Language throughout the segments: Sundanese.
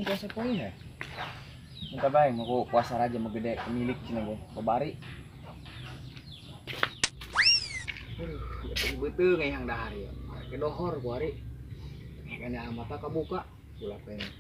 Puasa poe ya. Minta bae mau puasa raja mau gede pemilik cina gue babari. Beuteung yang dahar ya. Ke dohor ku hari. Kana mata kabuka ulah pengen.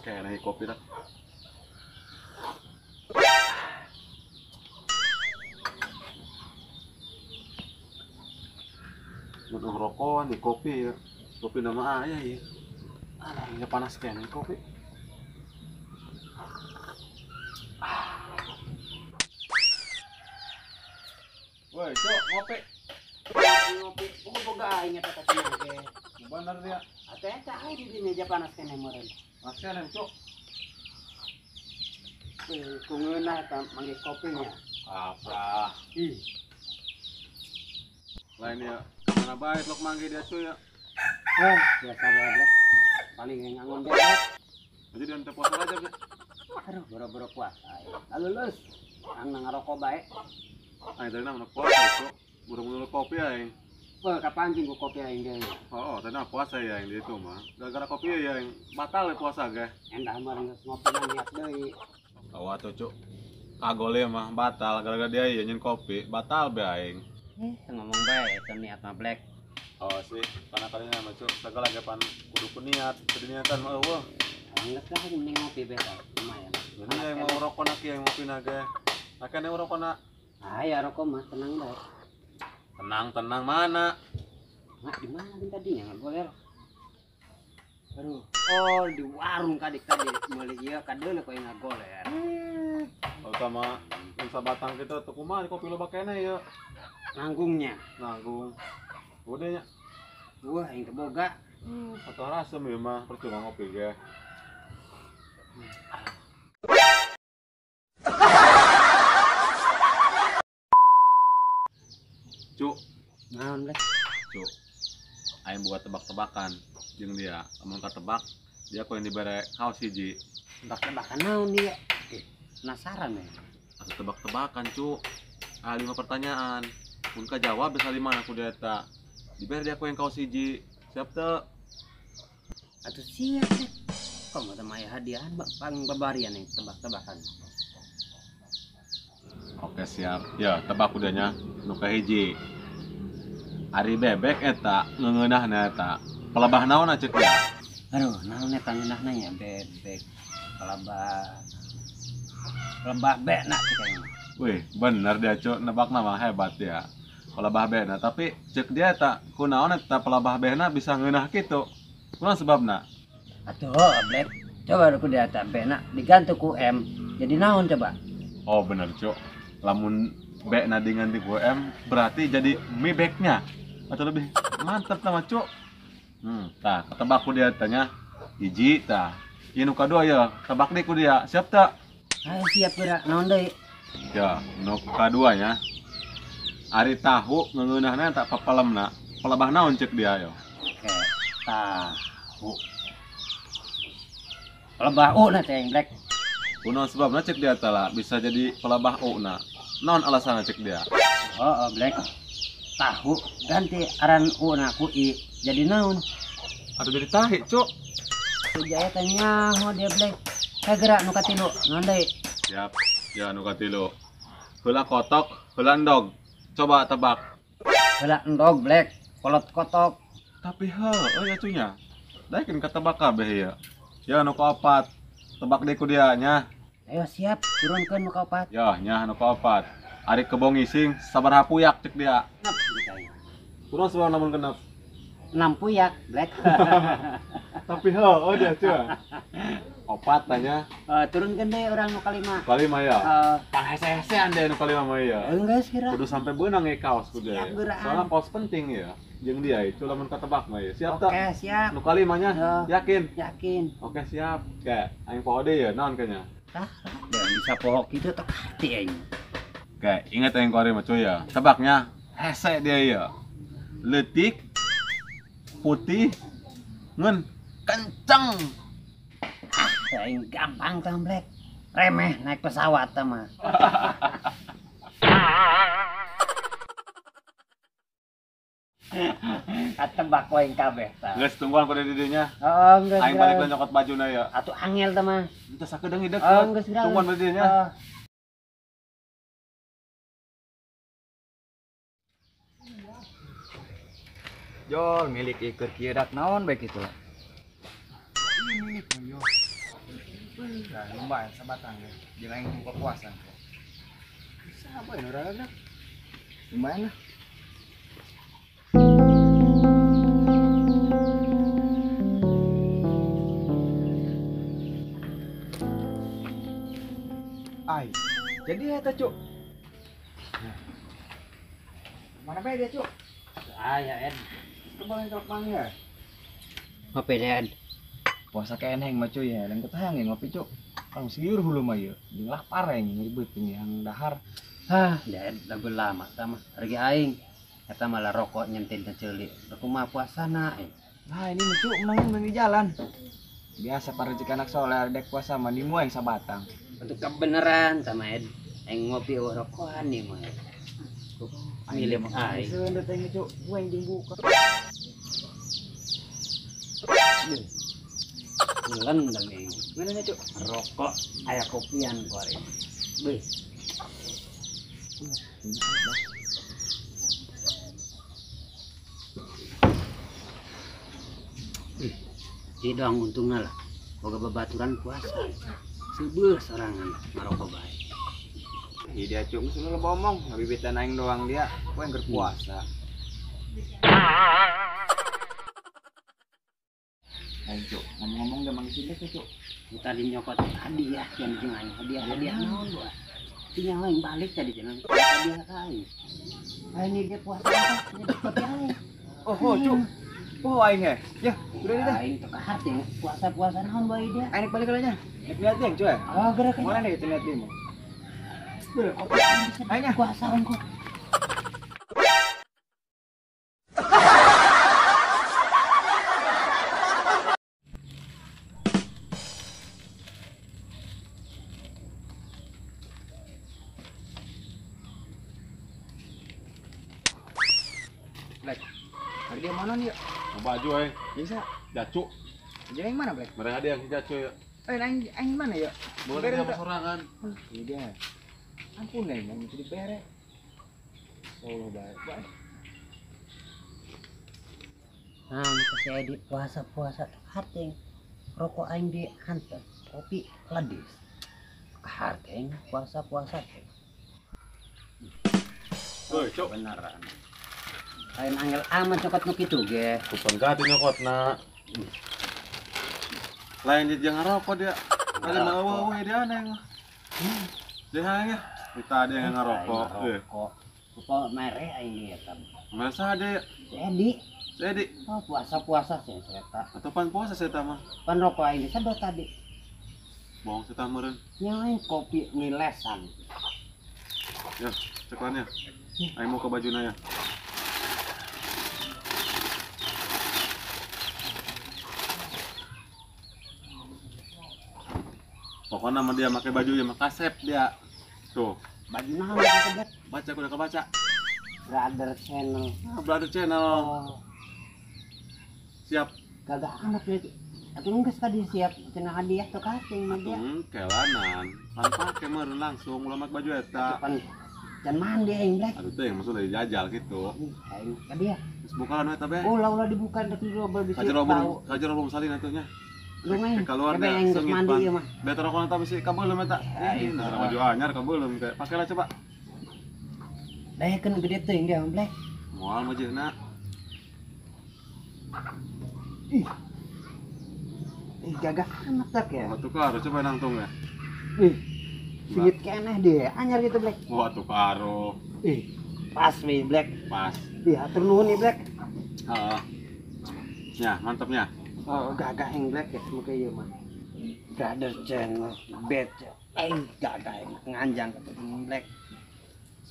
Kayak naik kopi tak. Butuh rokokan di kopi ya. Kopi nama ayah ya. Alah, ini panas kayak naik kopi. Woi, cok, ngopi. Ngopi, oh boga aing eta teh ge. Bener dia. Atuh eta aing di meja panas keneh meureun. Masih cok. Kungeunah eta manggih kopinya. Apa? Ih. Lain ya, kemana bae lok manggih dia cuy ya. Eh, biasa bae lah. Paling ngangon bae. Jadi dan teh puasa aja, Bro. Aduh, boro-boro puasa. Lulus. Ang ngarokok bae. Aing tadi mah puasa, cok. Buru-buru kopi aing. Wah, kapancing ku kopi aing ge. Oh, tadi puasa ya yang di itu mah. Gara-gara kopi ya yang batal ya puasa ge. Endah mah geus ngopi niat deui. Oh, atuh cuk. Kagole mah batal gara-gara dia ya nyen kopi, batal be aing. Ngomong bae eta niat mah black. Oh sih, karena kalinya mah cuk, segala ge pan kudu ku niat, kudu niatan mah eueuh. Geus lah mending ngopi bae lumayan. Jadi yang mau rokok nak yang ngopi na ge. Akane rokok na. Ah ya rokok mah tenang bae. Tenang-tenang mana? Mak di mana tadi ya nggak boleh. Aduh, oh di warung kadik tadi meuli ieu kadeuleu koe ngagoler. Oh sama yang sabatang kita tuh kumaha di kopi loba keneh ya. Nanggungnya. Nanggung. Udah nya. Wah, aing teu boga. Atau rasem ieu mah percuma ngopi ge. Cuk, naon leh? Cuk, aing buat tebak-tebakan jeung dia. Amun katebak, dia ku yang dibere kaos hiji. Tebak-tebakan naon dia? Penasaran ya. Atuh tebak-tebakan, Cuk. Ah, 5 pertanyaan. Mun kajawab bisa 5 ku dia eta. Dibere dia ku yang kaos hiji. Siap teu? Atuh siap teh. Kok mah teu maya hadiahan pang babarian yang tebak-tebakan. Oke siap. Ya, tebak udahnya nu kahiji. Ari bebek eta ngeungeunahna eta. Pelebah naon ceuk dia? Aduh, naon eta ngeunahna nya bebek. Pelebah. Pelebah bekna cek aing. Wih, bener dia cuk, nebakna mah hebat dia. Pelebah bekna, tapi ceuk dia eta kunaon eta pelebah bekna bisa ngeunah kitu? Kunaon sebabna? Atuh, Black. Coba ku dia eta bekna diganti ku M. Jadi naon coba? Oh, bener cuk. Lamun B na diganti ku M berarti jadi mi backnya atau lebih mantap sama cuk. Tah ketebak ku dia tanya hiji tah. Ieu nu kadua ya, tebak deui ku dia. Siap tak? Ayo siap geura, naon deui? Ya, nu kadua nya. Ari tahu ngeungeunahna tak papalemna. Pelebah naon ceuk dia yo? Oke, tahu. Pelebah U na teh yang black. Kunaon sebabna cek dia tala bisa jadi pelebah U na. Naon alasanna cek dia? Oh, Black. Tahu ganti aran u na ku i jadi naon? Atau jadi tahi, Cuk. Jaya tanya ho dia Black. Kagerak nu katilu, naon deui? Siap. Ya nu katilu. Heula kotok, heula endog. Coba tebak. Heula endog, Black. Kolot kotok. Tapi heuh euy atunya. Daekeun katebak kabeh ya. Ya nu kaopat. Tebak deui ku dia nya. Ayo siap, turunkeun nu kaopat. Ya, nya nu kaopat. Ari kebo ngising sabaraha puyak cek dia. Kurang sebab namun genep. 6 puyak, Black. Tapi heuh dia cuy. Opat tanya. Turunkeun deui urang nu kalima. Kalima ya. Panghese-hesean deui nu kalima mah ya. Enggeus kira. Kudu sampai beunang ge kaos kudu. Soalnya kaos penting ya. Jeung dia itu lamun katebak mah ya. Siap tak? Oke, siap. Nu kalimanya yakin? Yakin. Oke, siap. Kayak aing poho deui ya naon kayaknya. Tah, dan bisa poho kitu tok hati aing. Oke, ingat aing kuari mah cuy ya. Tebaknya hese dia ya. Leutik putih ngen kenceng. Ah, aing gampang tah Black. Remeh naik pesawat tah mah. Katebak wae kabeh tah. Geus tungguan kudu di dinya. Heeh, geus. Aing balik lah nyokot bajuna ya. Atuh angel tah mah. Teu sakedeung hideuk. Heeh, geus tungguan di dinya. Jol milik iker kieu dak naon bae kitu lah. Ini milik yo. Nah, lumayan sabatang ge. Jeung aing buka puasa. Bisa bae nu rada. Lumayan lah. Ai, jadi eta, Cuk. Mana bae dia, Cuk? Aya, Ed. Kembali ke ya. Ngopi deh, Ed. Puasa keneh mah cuy ya, lain ketahang ya ngopi cuk. Kalau siur hulu mah ya, jeung lapar aing ribet yang dahar. Hah, deh, lagu lama sama harga aing. Eta malah rokok nyentin ceuli. Kumaha puasana aing. Nah, ini mah cuk main di jalan. Biasa para rezeki anak soleh dek puasa mah nimu aing sabatang. Untuk kebenaran sama Ed. Aing ngopi rokokan nih mah. Milik aing. Seundeut aing cuk, gua yang jeung buka. Bulan demi. Mana cuk? Rokok aya kopian kuari. Beuh. Di doang untungna lah. Boga babaturan puasa. Seubeuh sorangan ngarokok bae. Iya dia cuk, geus lu ngomong, ngabibitan aing doang dia, gua yang berpuasa. Ayo cuk, ngomong-ngomong udah manggil sini cuk. Tadi nyokot hadiah yang jeung aing, hadiah naon gua. Tinggal aing balik tadi jangan hadiah aing. Aing ini dia puasa nyokot aing. Oh, cuk. Oh aing he. Ya, udah dah. Aing teu kaharti puasa-puasa naon bae dia. Aing balik aja. Nek niat yang cuy. Oh, gerak. Mana nih niat dia mah? Aing puasa ongkos. Black. Hari dia mana nih? Baju eh. Bisa. Jacu. Jadi yang mana, Black? Mereka ada yang jacu ya. Eh, aing mana ya? Boleh dia sorangan. Iya dia. Ampun aing mau jadi bere. Allah baik. Baik. Nah, si Edi puasa-puasa hati rokok aing di hantar, kopi ledis. Kaharteng puasa-puasa teh. Woi, cok. Beneran. Lain angel amat cokot nu kitu ge. Kupon gati nyokotna. Lain di jangan rokok dia. Ada mah eueuh dia neng. Dia ya. Kita ada yang ngerokok. Rokok. Rokok mere aing ieu eta. Masa ada Edi. Edi. Oh, puasa-puasa sih eta. Atau pan puasa saya mah. Pan rokok aing disedot tadi. Bohong saya meureun. Nya aing kopi ngilesan. Ya, cekannya. Aing mau ke bajuna ya. Pokoknya nama dia pakai baju ya makasep dia. Tuh. Baju naon pakai Baca udah kebaca. Brother Channel. Ah, Brother Channel. Oh. Siap. Gagah amat nih. Atuh geus tadi siap cenah hadiah tuh kating mah dia. Kelanan. Pan pake meureun langsung ulah make baju eta. Pan can mandi aing Black. Aduh teh maksud dari jajal gitu. Aing ka dia. Geus bukaan we eta be. Ulah ulah dibuka rek dirobel bisi bau. Kajer belum salin atuh nya. Lumayan. Keluar Tapi aing geus mandi ieu mah. Better rokok eta bisi kabeulem eta. Aing. Nah, baju anyar kabeulem teh. Pakailah coba. Daekeun gede teuing dia Black. Moal majeuna. Ih. Ih gagah amat tak ya. Wah tukar coba nangtung ya. Ih. Singit keneh deh, anyar gitu Black. Wah tukaro. Ih. Pas nih Black. Pas. Ih, hatur nuhun nih Black. Heeh. Ya, mantapnya. Oh, gagah yang Black ya, semoga ieu mah. Brother Channel, bet. Gagah yang nganjang ketemu Black.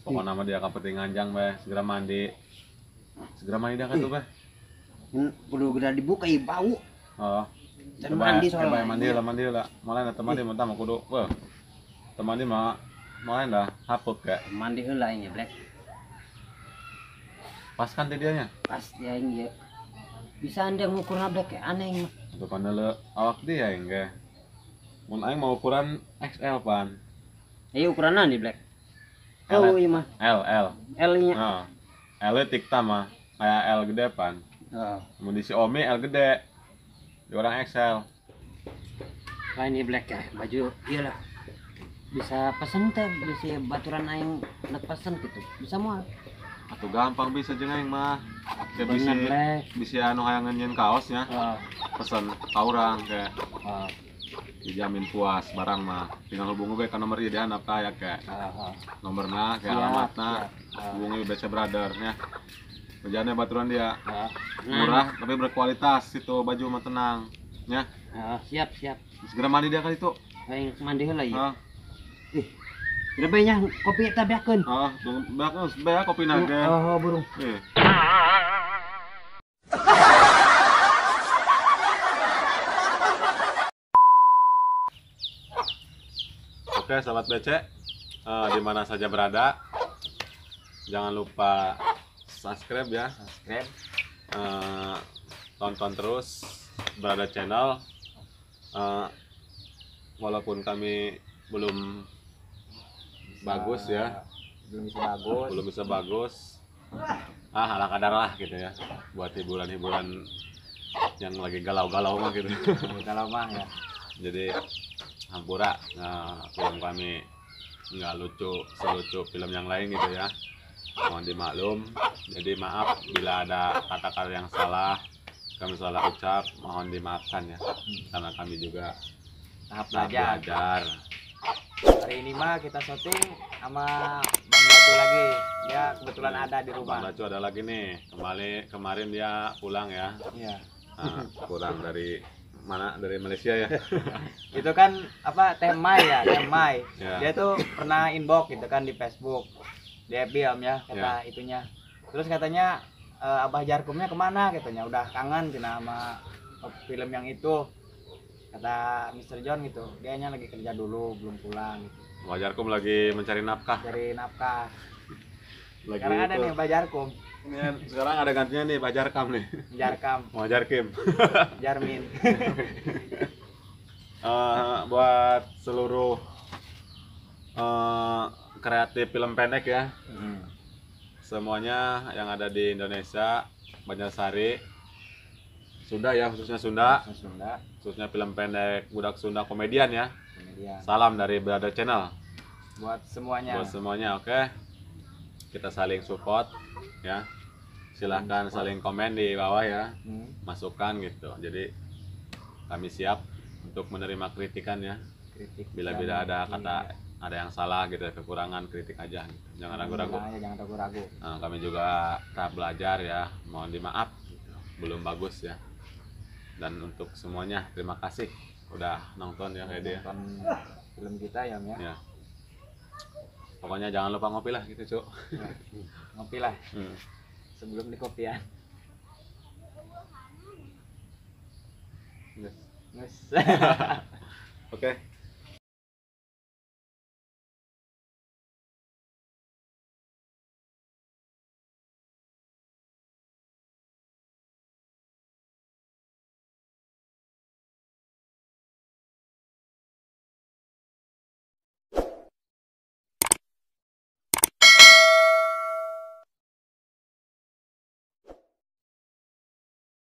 Pokoknya nama dia kapeting nganjang beh, segera mandi. Segera mandi dah kan tuh beh. Perlu segera dibuka ieu bau. Oh. Dan mandi soalnya. Mandi lah. Malah teman mandi mentah mah kudu. Wah. Teman mandi mah malah dah hapuk ya. Mandi heula aing ya Black. Pas kan teh dianya? Pas dia aing ya. Bisa anda ngukur Black ya aneh mah. Atuh pandeule awak dia aing ge. Mun aing mau ukuran XL pan. Ieu ukuranan di Black. Oh iya mah. L L. L-nya. Heeh. L tikta mah kayak L gede pan. Heeh. Mun di si Omi L gede. Di orang XL. Wah ini Black ya, baju iyalah. Bisa pesen teh, bisa baturan aing nek pesen gitu. Bisa moal. Atuh gampang bisa jeung aing mah. Ya bisa bisa anu hayangan nyeun kaosnya. Heeh. Pesen ka urang teh. Heeh. Dijamin puas barang mah. Tinggal hubungi we ka nomor ieu di handap ka aya ke. Heeh. Nomorna ke alamatna. Hubungi BC Brother nya. Bejana baturan dia. Heeh. Murah tapi berkualitas itu baju mah tenang nya. Heeh, siap siap. Segera mandi dia kali itu. Aing mandi heula ieu. Heeh. Ih. Gede nya kopi eta beakeun. Heeh, beak beak kopi naga. Oh, burung. Eh. Oke, sahabat BC, di mana saja berada, jangan lupa subscribe ya. Subscribe. Tonton terus Brother Channel. Walaupun kami belum bagus ya, belum bisa bagus, ala kadar lah gitu ya, buat hiburan-hiburan yang lagi galau-galau mah gitu. Galau mah ya. Jadi hampura, nah, film kami nggak lucu selucu film yang lain gitu ya, mohon dimaklum. Jadi maaf bila ada kata-kata yang salah, kami salah ucap, mohon dimaafkan ya, karena kami juga tahap belajar. Hari ini mah kita syuting sama Bang Batu lagi. Dia kebetulan ada di rumah. Bang Batu ada lagi nih. Kemarin dia pulang ya. Iya. Nah, pulang dari mana? Dari Malaysia ya. Itu kan apa Temai ya, Temai. Ya. Dia tuh pernah inbox gitu kan di Facebook. Di FB om ya, kata ya. Itunya. Terus katanya Abah Jarkumnya kemana katanya, udah kangen cina sama film yang itu. Kata Mr. John gitu, dianya lagi kerja dulu, belum pulang gitu. Abah Jarkum lagi mencari nafkah. Cari nafkah. Lagi sekarang ada itu. Nih Abah Jarkum. Ini sekarang ada gantinya nih Abah Jarkam nih. Jarkam. Mau Jarkim. Jarmin. Buat seluruh kreatif film pendek ya. Semuanya yang ada di Indonesia, Banjarsari, Sunda ya, khususnya Sunda. Khususnya film pendek budak Sunda komedian ya. Komedian. Salam dari Brother Channel. Buat semuanya. Buat semuanya, oke. Kita saling support ya. Silahkan saling komen di bawah ya. Masukan gitu. Jadi kami siap untuk menerima kritikan ya. Kritik. Bila-bila ada kata ada yang salah gitu, kekurangan, kritik aja gitu. Jangan ragu-ragu. Jangan ragu-ragu. Nah, kami juga tahap belajar ya. Mohon dimaaf gitu. Belum bagus ya. Dan untuk semuanya terima kasih udah nonton ya kayak dia. Nonton film kita ya, Om ya. Ya. Pokoknya jangan lupa ngopi lah gitu, Cuk. Ya, ngopi lah. Sebelum di kopian. Yes. Yes. Oke.